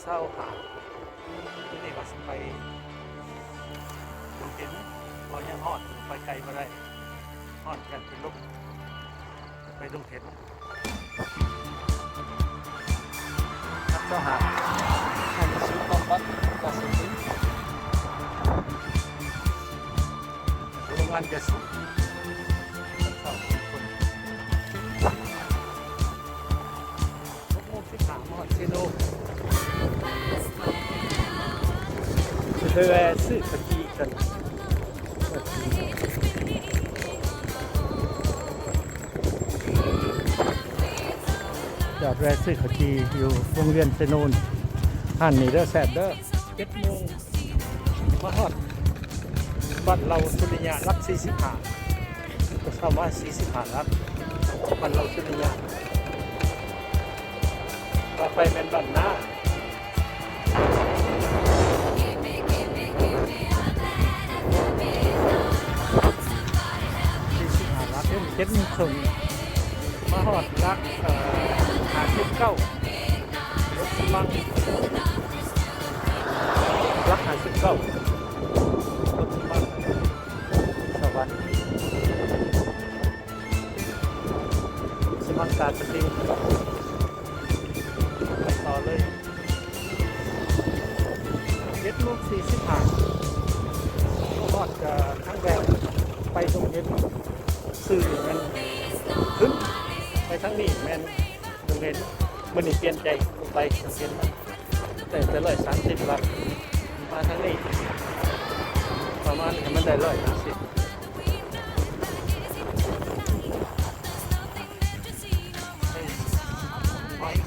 ເຊົ້າຫາ ມື້ນີ້ວ່າຊິໄປດົງເຫັນ ເພາະຍັງຮ້ອນ ໄປໄກບໍ່ໄດ້ ຮ້ອນ ຢ້ານເປັນລົມ ໄປດົງເຫັນ. ເຈົ້າຫາ ໃຫ້ມີຊີວິດຄວາມຝັນ ການສະເພາະ ໂຮງງານຢາສູບ ເຊົ້າທຸກຄົນ ຫົກໂມງສິບຫ້າ ມາຮອດເຊໂນ ຊິໄປແວ່ຊື້ເຂົ້າຈີ່ກັນ. ຈອດແວ່ຊື້ເຂົ້າຈີ່ຢູ່ວົງວຽນເຊໂນ ຮ້ານນີ້ເດີ ແຊບເດີ. ເຈັດໂມງ ມາຮອດບ້ານເຫຼົ່າສຸລິຍະ ຫຼັກສີ່ສິບຫ້າ ກໍເຂົ້າມາສີ່ສິບຫ້າຫຼັກ ບ້ານເຫຼົ່າສຸລິຍະ ຕໍ່ໄປແມ່ນບ້ານນາ ສີ່ສິບຫ້າຫຼັກ ເຈັດໂມງເຄິ່ງ ມາຮອດຫຼັກ ເອີ ຫ້າສິບເກົ້າ ລົດສະມັງ ຫຼັກຫ້າສິບເກົ້າ ລົດສະມັງ ສະຫວັນ ສະມັງກາກະຕິງ ໄປຕໍ່ເລີຍ. ເຈັດໂມງສີ່ສິບຫ້າ ຮອດ ເອີ ທາງແບງໄປດົງເຫັນ ຊື່ແມ່ນຂຶ້ນໄປທາງນີ້ແມ່ນດົງເຫັນ. ມື້ນີ້ປ່ຽນໃຈໄປດົງເຫັນ ໄດ້ແຕ່ຮ້ອຍສາມສິບຫຼັກ ມາທາງນີ້ປະມານໃຫ້ມັນໄດ້ຮ້ອຍຫ້າສິບ.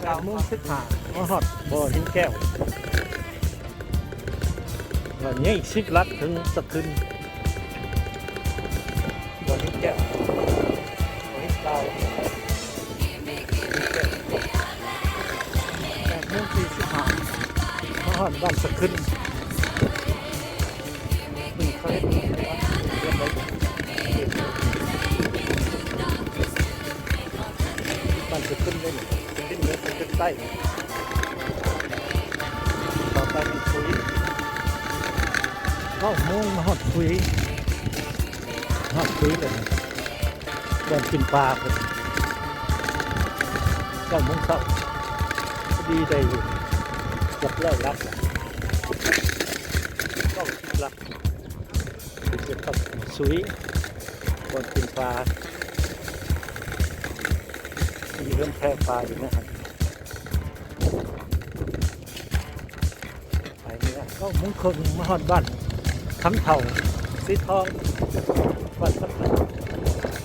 ເກົ້າໂມງສິບຫ້າ ມາຮອດບໍ່ຫີນແກ້ວ ກໍຍັງອີກສິບຫຼັກເຖິງສະຂຶ້ນ ບໍ່ຫີນແກ້ວ ບໍ່ຫີນຂາວ. ແປດໂມງສີ່ສິບຫ້າ ມາຮອດບ້ານສະຂຶ້ນ. ບ້ານສະຂຶ້ນເດ້ ຂຶ້ນເໜືອຂຶ້ນໃຕ້ ຕໍ່ໄປແມ່ນຂຸຍ. ເກົ້າໂມງມາຮອດຂຸຍ ຮອດຂຸຍເລີຍ ບ່ອນກິນປາເພິ່ນ ເກົ້າໂມງເຊົ້າ ພໍດີໄດ້ຢູ່ ເກືອບຮ້ອຍຫຼັກ ເກົ້າສິບຫຼັກ ເປັນເຂດພັກສຸຍ ບ່ອນກິນປາ ມີເຮືອນແພປາຢູ່ໃນຫັ້ນ. ໄປເມື່ອເກົ້າໂມງເຄິ່ງ ມາຮອດບ້ານຄຳເຖົ້າສີທອງ ບ້ານຄຳເຖົ້າ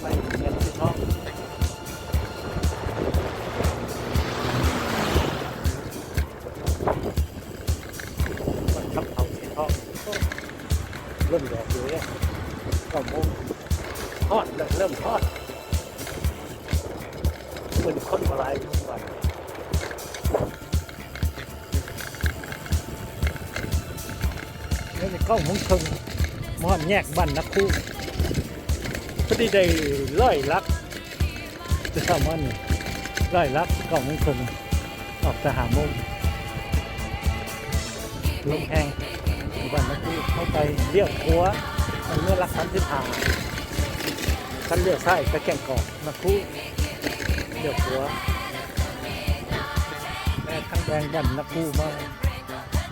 ໄປເມືອງສີທອງ ບ້ານຄຳເຖົ້າສີທອງ. ໂອ້ ເລີ່ມແດດຢູ່ເດ້ ເກົ້າໂມງ ຮ້ອນແລ້ວ ເລີ່ມຮ້ອນ. ເປັນຄົນບໍ່ຫຼາຍຢູ່ບ້ານ ແລ້ວເກົ້າໂມງເຄິ່ງ ມາຮອດແຍກບ້ານນາຄູ ພໍດີໄດ້ຮ້ອຍຫຼັກ ແຕ່ເຊົ້າມານີ້ຮ້ອຍຫຼັກ ເກົ້າໂມງເຄິ່ງ ອອກແຕ່ຫ້າໂມງ ລົມແຮງ ບ້ານນາຄູ ເຂົ້າໄປລ້ຽວຂວາ ເມືອຫຼັກສາມສິບຫ້າ ຄັນລ້ຽວຊ້າຍໄປແກ້ງກອກ ນາຄູ ລ້ຽວຂວາ ແຕ່ທາງແບງບ້ານນາຄູ ມາ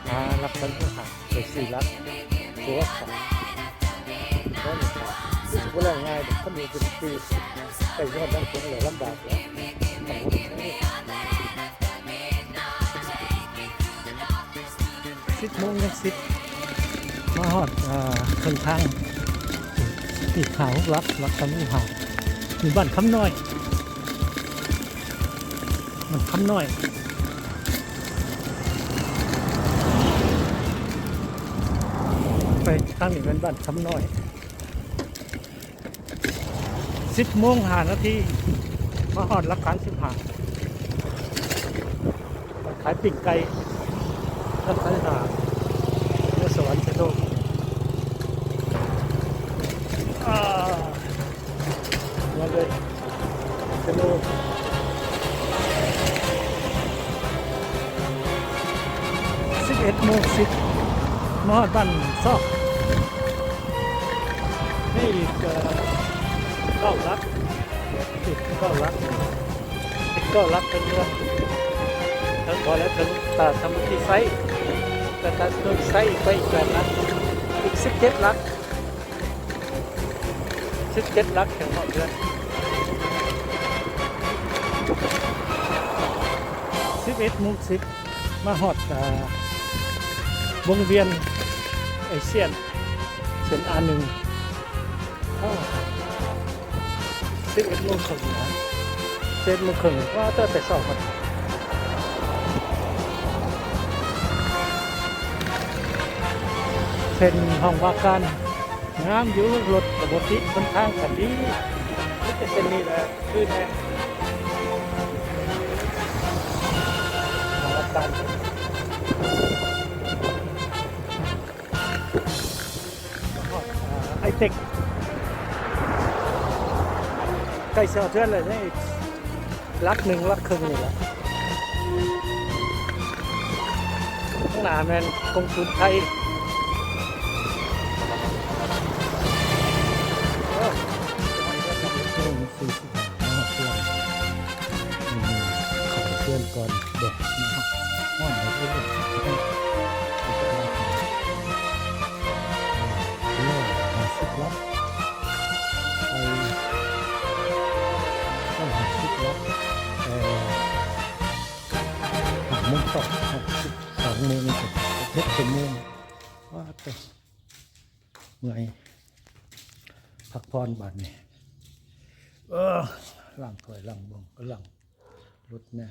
ຫາຫຼັກສາມສິບຫ້າ ໄປສີ່ຫຼັກ ໂອ້ ໂອ້ ບໍ່ແລ່ນງ່າຍດອກ ຄັນມີເປັນປີ ໄປຮອດນັ້ນຄົງແລ້ວລຳບາກແລ້ວ. ສິບໂມງຍັງສິບ ມາຮອດ ເອີ ເຄິ່ງທາງ ອີກຫ້າຫົກຫຼັກ ຫຼັກສາມສິບຫ້າ ຢູ່ບ້ານຄຳນ້ອຍ ບ້ານຄຳນ້ອຍ ໄປທາງນີ້ແມ່ນບ້ານຄຳນ້ອຍ. ສິບໂມງຫ້ານາທີ ມາຮອດຫຼັກສາມສິບຫ້າ ຮ້ານຂາຍປີ້ງໄກ່ ຫຼັກສາມສິບຫ້າ ເມືອງສະຫວັນເຊໂນ ອ່າ ມາເລີຍ ເຊໂນ. ເຈັດໂມງສິບ ມາຮອດບ້ານຊອກ ນີ້ອີກ ເອີ ເກົ້າຫຼັກ ອີກເກົ້າຫຼັກ ອີກເກົ້າຫຼັກເຖິງເຮືອນ ເຖິງພໍແລ້ວ ເຖິງຕາດສາມັກຄີໄຊ ແລ້ວກໍເຖິງໄຊໄປອີກແປດຫຼັກ ອີກສິບເຈັດຫຼັກ ສິບເຈັດຫຼັກເຖິງຮອດເຮືອນ ສິບເອັດໂມງສິບ ມາຮອດ ອ່າ ວົງວຽນເອຊຽນ ເສັ້ນ ອາ ໜຶ່ງ ໂອ້ ສິບເອັດໂມງເຄິ່ງນະ ສິບເອັດໂມງເຄິ່ງ ວ່າແຕ່ ແຕ່ເຊົ້າພຸ້ນ ເສັ້ນຫ້ອງວ່າການ ງາມຢູ່ ລົດກະບໍ່ຕິດ ຫົນທາງກະດີ ມີແຕ່ເສັ້ນນີ້ແຫຼະ ຄືແນ່ ຮອດ ອ່າ ໄອເຕັກ ໃກ້ຊິຮອດເຮືອນແລ້ວເດ້ ຫຼັກໜຶ່ງ ຫຼັກເຄິ່ງນີ້ແຫຼະ ຂ້າງໜ້າແມ່ນກົງສຸນໄທ ໂອ້ ສີ່ສິບຫ້າ ຮອດເຮືອນ ເຂົ້າເຮືອນກ່ອນແດດ ຮ້ອນເລີຍ ຮ້ອຍຫ້າສິບລັກ ໄປ ຮ້ອຍຫ້າສິບລັກ ແຕ່ຫ້າໂມງເຊົ້າ ຫ້າສິບສອງໂມງ ເຈັດຊົ່ວໂມງ ວ້າ ເມື່ອຍ ພັກຜ່ອນບາດນີ້ ເອີ ລ້າງຖ້ວຍ ລ້າງບ່ວງ ລ້າງລົດແດ່.